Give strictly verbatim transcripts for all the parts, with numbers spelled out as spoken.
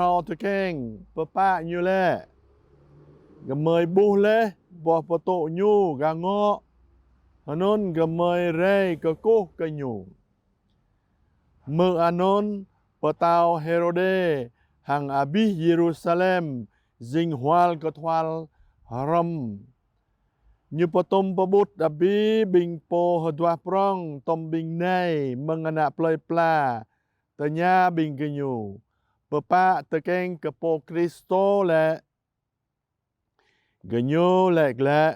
phrâo tơkeng pơpă ñu lĕ. Gơmơi ƀuh laih boh pơtŭ ñu gah ngŏ, hơnŭn gơmơi rai kơkuh kơ ñu. Hmư̆ anŭn, pơtao Hêrôdê hăng abih Yêrusalem jing hual kơthual hrŏm. Ñu pơtum pơƀut abih ƀing pô hơduah prŏng tŏm ƀing nai mơ̆ng ană plơi pla, tơña ƀing gơñu: Pơpă tơkeng kơ pô Kristô lĕ? Gơñu laĭ glaĭ: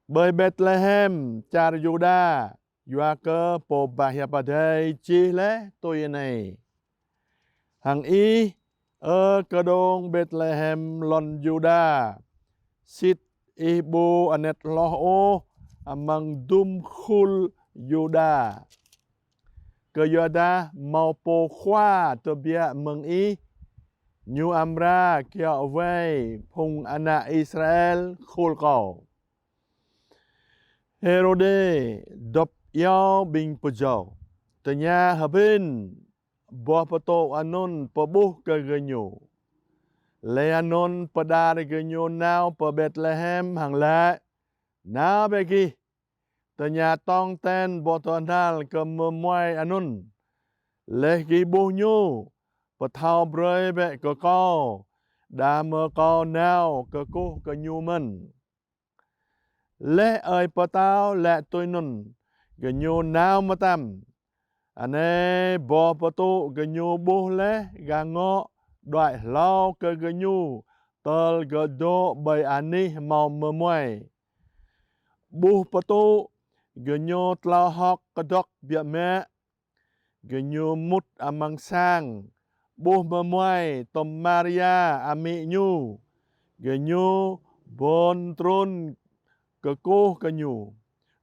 Ƀơi Betlehem čar Yuđa, yua kơ Pô Ba Hiăp Adai čih laih tui anai: Hăng ih, ơ kơđông Betlehem lŏn Yuđa, sĭt ih ƀu anet hloh ôh amăng dŭm khul Yuđa. Kơyuadah hmâo pô khua tơbiă mơ̆ng ih, ñu amra kiaŏ wai phung ană Israel khul kâo. Hêrôdê dŏp iâu ƀing pơjâo, tơña hơbĭn boh pơtŭ anŭn pơƀuh kơ gơñu. Laih anŭn pơđar gơñu nao pơ Betlehem hăng laĭ: Nao bĕ gih, tơña tong ten boh tơhnal kơ mơmuai anŭn. Laih gih ƀuh ñu, pơthâo brơi bĕ kơ kâo, đah mơ̆ kâo nao kơkuh kơ ñu mơ̆n. Laih ơi pơtao laĭ tui anŭn, gơñu nao mơtam. Anai boh pơtŭ gơñu ƀuh laih gah ngŏ, đuaĭ hlâo kơ gơñu tơl gơ̆ dŏ ƀơi anih hmâo mơmuai. Ƀuh pơtŭ, gơñu tlao hơ̆k kơdơ̆k biă mă. Gơñu mŭt amăng sang, ƀuh mơmuai tŏm Maria amĭ ñu. Gơñu bon trŭn kơkuh kơ ñu.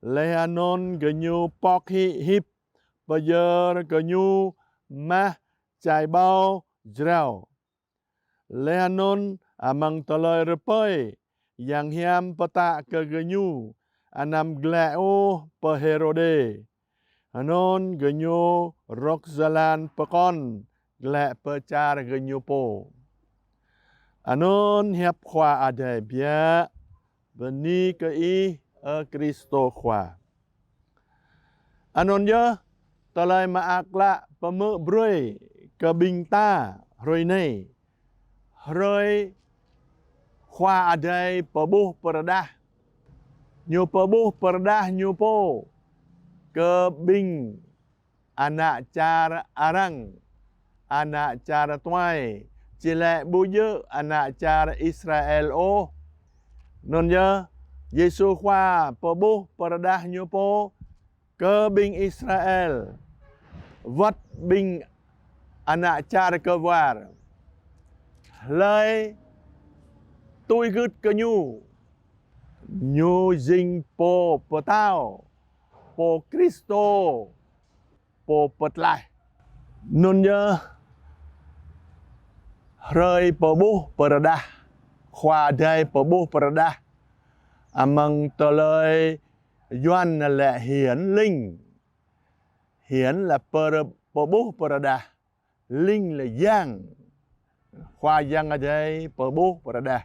Laih anŭn gơñu pŏk hĭ hip pơyơr kơ ñu mah čai ƀâo jrao. Laih anŭn amăng tơlơi rơpơi, yang hiam pơtă kơ gơñu anăm glaĭ ôh pơ Hêrôdê. Anŭn gơñu rŏk jơlan pơkŏn glaĭ pơ čar gơñu pô. Anŭn hiăp Khua Adai biă. Bơni kơ Ih, ơ Kristô Khua. Anŭn yơh, tơlơi mơak klă pơhmư̆ brơi kơ ƀing ta hrơi anai, hrơi Khua Adai pơƀuh pơrơđah. Ñu pơƀuh pơrơđah ñu pô kơ ƀing ană čar arăng, ană čar tuai, či lĕ ƀu djơ̆ ană čar Israel ôh. Anŭn yơh, Yêsu Khua pơƀuh pơrơđah ñu pô kơ ƀing Israel, wơ̆t ƀing ană čar kơwar. Hlơi tui gưt kơ ñu, ñu jing pô pơtao, pô Kristô, pô pơtlaih. Anŭn yơh, hrơi pơƀuh pơrơđah, Khua Adai pơƀuh pơrơđah, amăng tơlơi Yuan laĭ hiển linh. Hiển là pơ-, pơƀuh pơrơđah, linh là yang. Khua Yang Adai pơƀuh pơrơđah.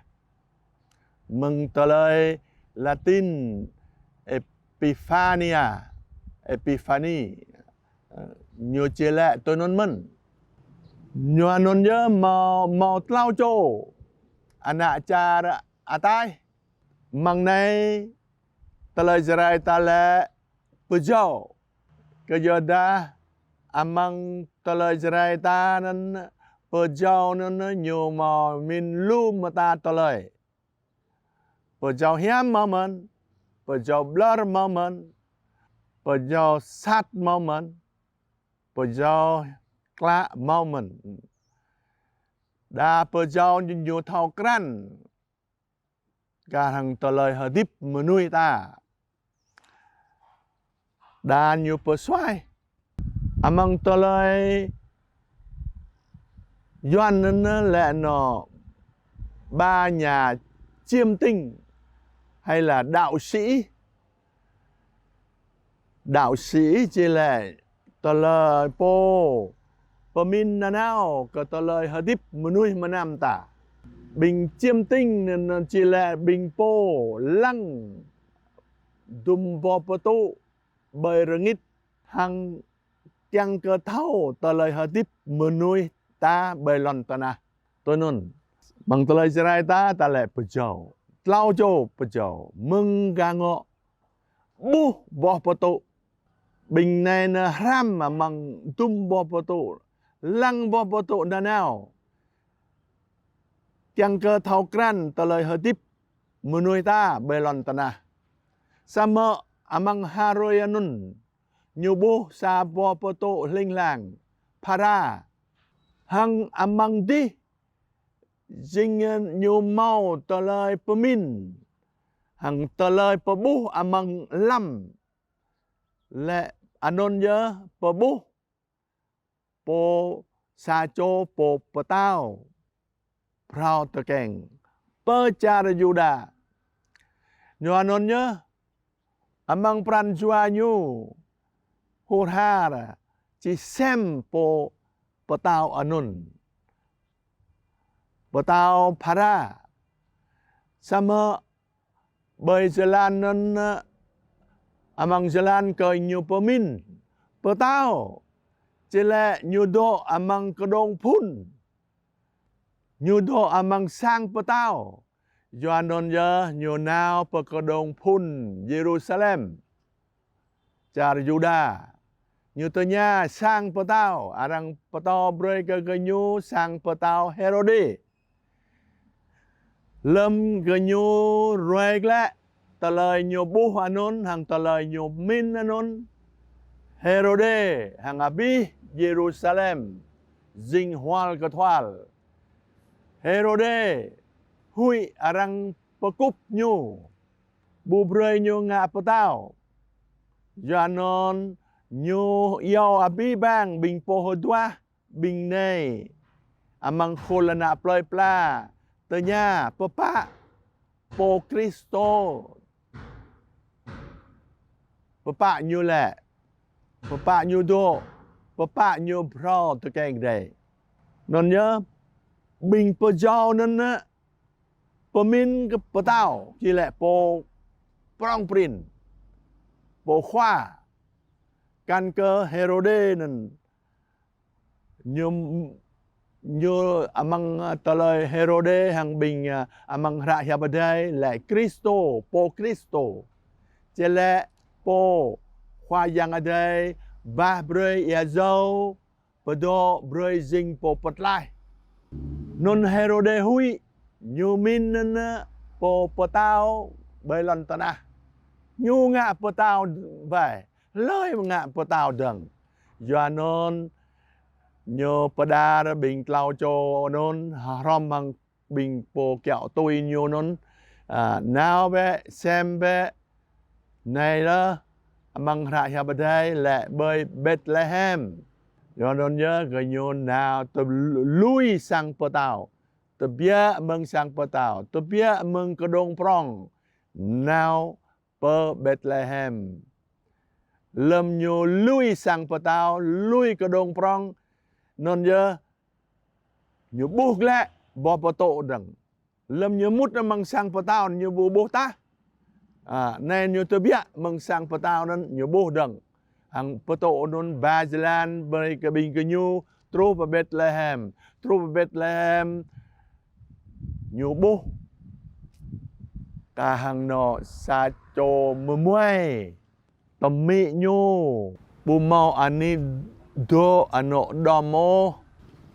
Mơ̆ng tơlơi Latin Epiphania, Epiphany, ñu či lĕ tui anŭn mơ̆n. Ñu anŭn yơh hmâo, hmâo tlâo čô ană čar ataih. Mơ̆ng anai tơlơi Jrai ta lĕ pơjâo. Kơyuadah amăng tơlơi Jrai ta anŭn, pơjâo anŭn ñu hmâo min lu mơta tơlơi. Pơjâo hiam hmâo mơ̆n, pơjâo ƀlŏr hmâo mơ̆n, pơjâo sat hmâo mơ̆n, pơjâo klă hmâo mơ̆n. Đa pơjâo ñu, ñu thâo krăn kar hăng tơlơi hơdip mơnuih ta. Đa ñu pơsuaih. Amăng tơlơi Yuan anŭn lĕ nô ba nhà chiêm tinh hay là đạo sĩ. Đạo sĩ či lĕ tơlơi pô pơmĭn nanao kơ tơlơi hơdip mơnuih mơnam ta. Ƀing čiêm tĭng anŭn či lĕ ƀing pô lăng dŭm boh pơtŭ ƀơi rơngit hăng kiăng kơ thâo tơlơi hơdip mơnuih ta ƀơi lŏn tơnah. Tui anŭn, amăng tơlơi Jrai ta, ta lĕ pơjâo. Klâo čô pơjâo, mơ̆ng gah ngŏ ƀuh boh pơtŭ. Ƀing anai nao hrăm amăng dŭm boh pơtŭ, lăng boh pơtŭ nanao, kiăng kơ thâo krăn tơlơi hơdip mơnuih ta ƀơi lŏn tơnah. Samơ̆ amăng hrơi anŭn, ñu ƀuh sa boh pơtŭ hling hlang, phara. Hăng amăng dih, jing ñu hmâo tơlơi pơmĭn hăng tơlơi pơƀuh amăng lăm. Lĕ anŭn yơh pơƀuh pô, sa čô pô pơtao phrâo tơkeng pơ čar Yuđa. Yua anŭn yơh amăng pran jua ñu hur har či sem pô pơtao anŭn, pơtao phara. Samơ̆ ƀơi jơlan anŭn, amăng jơlan kơ ñu pơmĭn pơtao, či lĕ ñu dŏ amăng kơđông phŭn, ñu dŏ amăng sang pơtao. Yua anŭn yơh ñu nao pơ kơđông phŭn Yêrusalem, čar Yuđa. Ñu tơña sang pơtao, arăng pơtô brơi kơ gơñu sang pơtao Hêrôdê. Lơ̆m gơñu ruai glaĭ tơlơi ñu ƀuh anŭn hăng tơlơi ñu mĭn anŭn, Hêrôdê hăng abih Yêrusalem jing hual kơthual. Hêrôdê huĭ arăng pơkŭp ñu, ƀu brơi ñu ngă pơtao. Yua anŭn ñu iâu abih bang ƀing pô hơduah ƀing anai amăng khul ană plơi pla, tơña: Pơpă pô Kristô? Pơpă ñu lĕ? Pơpă ñu dŏ? Pơpă ñu phrâo tơkeng rai? Anŭn yơh, ƀing pơjâo anŭn pơmĭn kơ pơtao či lĕ pô prŏng prin, pô khua. Kăn kơ Hêrôdê anŭn ñu, ñu amăng, ơ, tơlơi Hêrôdê hăng ƀing, ơ, amăng hră hiăp Adai lĕ Kristô, pô Kristô. Či lĕ pô Khua Yang Adai bah brơi ia jâo pơdŏ brơi jing pô pơtlaih. Anŭn Hêrôdê huĭ, ñu mĭn anŭn pô pơtao ƀơi lŏn tơnah. Ñu ngă pơtao wai, hlơi ngă pơtao dơ̆ng. Yua anŭn ñu pơđar ƀing klâo čô anŭn hrŏm hăng ƀing pô kiaŏ tui ñu anŭn, a, nao bĕ, sem bĕ. Anai lĕ amăng hră hiăp Adai lĕ ƀơi Betlehem. Yua anŭn yơh gơñu nao tơ-, lui sang pơtao, tơbiă mơ̆ng sang pơtao, tơbiă mơ̆ng kơđông prŏng, nao pơ Betlehem. Lơ̆m ñu lui sang pơtao, lui kơđông prŏng, anŭn yơh ñu ƀuh glaĭ boh pơtŭ dơ̆ng. Lơ̆m ñu mŭt amăng sang pơtao, ñu ƀu ƀuh tah. A, anai ñu tơbiă mơ̆ng sang pơtao anŭn ñu ƀuh dơ̆ng. Hăng pơtŭ anŭn ba jơlan brơi kơ ƀing gơñu truh pơ Betlehem. Truh pơ Betlehem, ñu ƀuh kah hăng anŏ sa čô mơmuai. Tơmĭ ñu ƀu hmâo anih dŏ anŏ đom ôh,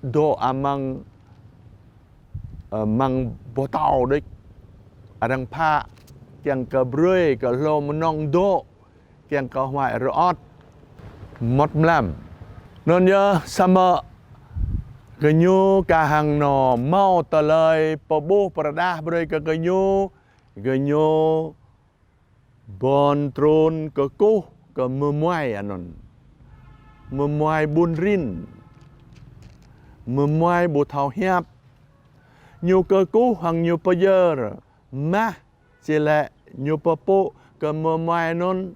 dŏ amăng, ơ, amăng boh tâo đôč. Arăng phă kiăng kơ brơi kơ hlô mơnơ̆ng dŏ, kiăng kơ huai rơŏt mŏt mlam. Anŭn yơh samơ̆ gơñu kah hăng anŏ hmâo tơlơi pơƀuh pơrơđah brơi kơ gơñu, gơñu ƀon trun kơkuh kơ mơmuai anŭn. Mơmuai ƀun rin. Mơmuai ƀu thâo hiăp. Ñu kơkuh hăng ñu pơyơr mah, či lĕ ñu pơpŭ kơ mơmuai anŭn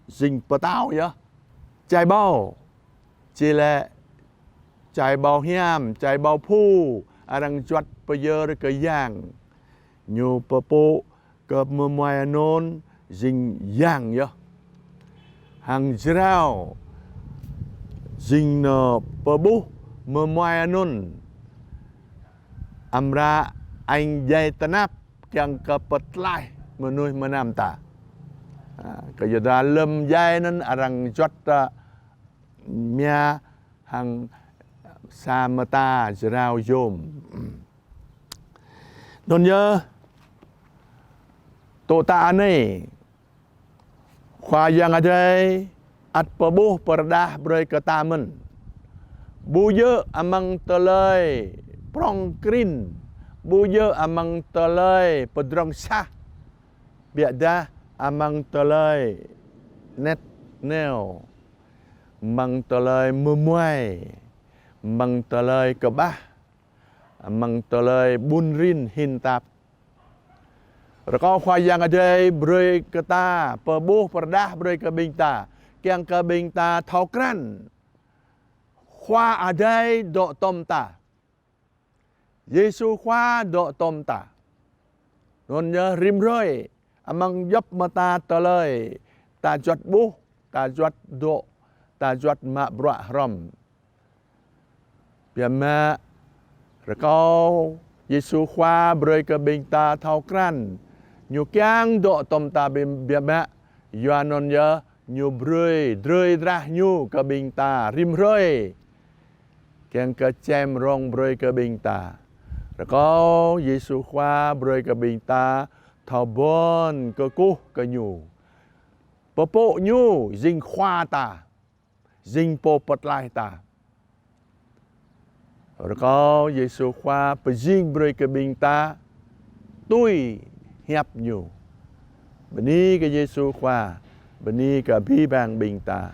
jing pơtao yơh. Čai ƀâo, či lĕ čai ƀâo hiam, čai ƀâo phu, arăng juăt pơyơr kơ yang. Ñu pơpŭ kơ mơmuai anŭn jing yang yơh. Hăng jrao jing nơ pơƀuh mơmuai anŭn. Amra añ djai tơnap kiăng kơ pơtlaih mơnuih mơnam ta. Ha, kơ yua dah lơ̆m djai anŭn arăng juăt ta mia hăng sa mơta jrao yôm. Anŭn yơh, tŏ ta anai, Khua Yang Adai ăt pơƀuh pơrơđah brơi kơ ta mơ̆n. Ƀu djơ̆ amăng tơlơi prŏng krin, ƀu djơ̆ amăng tơlơi pơdrŏng sah, biă dah amăng tơlơi anet neo, amăng tơlơi mơmuai, amăng tơlơi kơƀah, amăng tơlơi ƀun rin hin tap. Rơkâo Khua Yang Adai brơi kơ ta, pơƀuh pơrơđah brơi kơ ƀing ta, kiăng kơ ƀing ta thâo krăn Khua Adai dŏ tŏm ta. Yêsu Khua dŏ tŏm ta. Anŭn yơh rĭm hrơi, amăng djŏp mơta tơlơi, ta juăt ƀuh, ta juăt dŏ, ta juăt mă bruă hrŏm. Biă mă, rơkâo Yêsu Khua brơi kơ ƀing ta thâo krăn. Ñu kiăng dŏ tŏm ta biă, biă mă, yua anŭn yơh ñu brơi drơi drah ñu kơ ƀing ta rĭm hrơi. Kiăng kơ čem rông brơi kơ ƀing ta. Rơkâo Yêsu Khua brơi kơ ƀing ta thâo ƀơ̆n kơkuh kơ ñu. Pơpŭ ñu jing Khua ta, jing Pô pơtlaih ta. Rơkâo Yêsu Khua pơjing brơi kơ ƀing ta tui hiăp ñu. Bơni kơ Yêsu Khua, bơni kơ abih bang ƀing ta.